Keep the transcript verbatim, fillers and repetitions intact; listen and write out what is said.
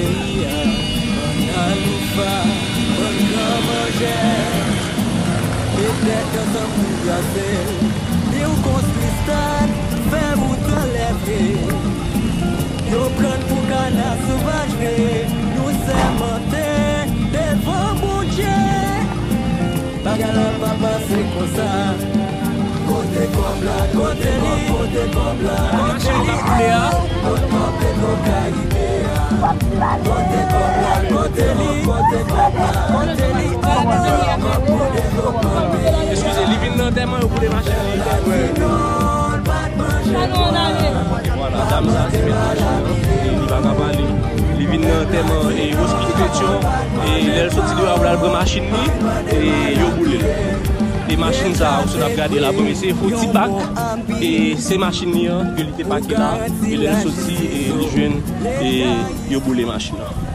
Bann aloufa, bann gran manjè, met tèt ansanm pou brase l. Yo konstwi stad, fè wout anlè pye. Yo pran n pou kana sovaj vre, nou sèmante devan Bondye. Bagay la pa pase konsa. Kote kòb la, kote kòb, kote kòb la. Machin k ap boule a. Kote kòb Petro Karibe a. Kote kòb la, kote kòb, kote kòb la. Kote kòb la, kote kòb pou devlopman peyi a. Eskize, li vin nan antèman, yo boule machin li. Vwala, dam sa se mèt machin nan, e li pa ka pale. Li vin nan antèman e Rospin Pétion, e lè l soti deyò a pou l al pran machin li, e yo boule l. E machin sa a, ou sot ap gade la, premye se fo ti pak, e se machin li an ke li te pake la, e lè l soti, e li jwenn, e yo boule machin nan.